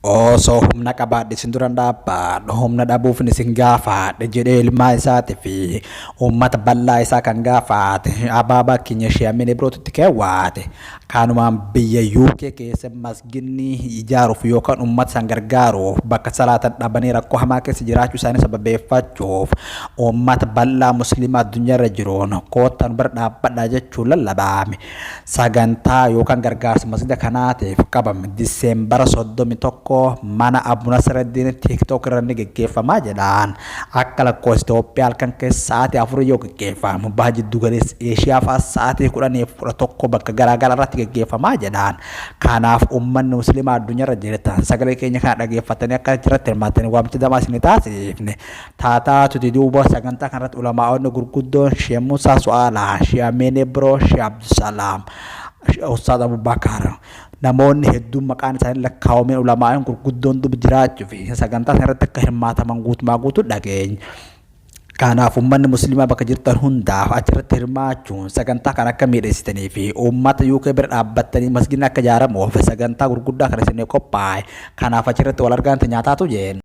Osoo humna qabaadhe isin duran dhaabbadha, humna dhabuufin isin gaafadhe jedhee ilmaa isaatii fi uummata bal'aa isaa kan gaafate abaabaa keenya Shee Amiin Ibrootitti keewwaate. Kanumaan biyya UK keessa masginni ijaaruuf yookaan uummata san gargaaruuf bakka salaatan dhabanii rakkoo hamaa keessa jiraachuu isaanii sababeeffachuuf uummata bal'aa musliima addunyaarra jiruun koottan bira dhaabbadhaa jechuun lallabame. Sagantaa yookaan gargaarsa masgida kanaatiif qabame Diseembara 31 mana Abu Nasraddiin TikTok irra ni geggeeffamaa jedhaan. Akka lakkoofsa Itoophiyaa halkan keessa sa'aatii 4 yoo geggeeffamu baha jiddu galeessa Eeshiyaa fa'aa sa'aatii 10 fi 11 bakka garaagaraa irratti geggeeffamaa jedhaan. Kanaaf uummanni musliimaa addunyaarra jirtan sagalee keenya kana dhageeffatanii akka irratti hirmaattanii waamicha damaa isinii taasifne. Taataatuti duuba sagantaa kanarratti ulamaa'onni gurguddoon Shee Musaa Su'aalaa, Shee Amiin Ibroo, Shee Abdusalaam, Ustaaz Abubakar namoonni hedduun maqaan isaanii lakkaawameen ulamaa'onni gurguddoon duuba jiraachuu fi sagantaa sanarratti akka hirmaataman guutumaa guutuu dhageenya. Kanaaf uummanni musliimaa bakka jirtan hundaaf achirratti hirmaachuun sagantaa kana akka miidheessitanii fi uummata UK bira dhaabbattanii masgidni akka ijaaramuuf sagantaa gurguddaa kana isinii qophaa'e. Kanaaf achirratti wal argaante nyaataatu jeen.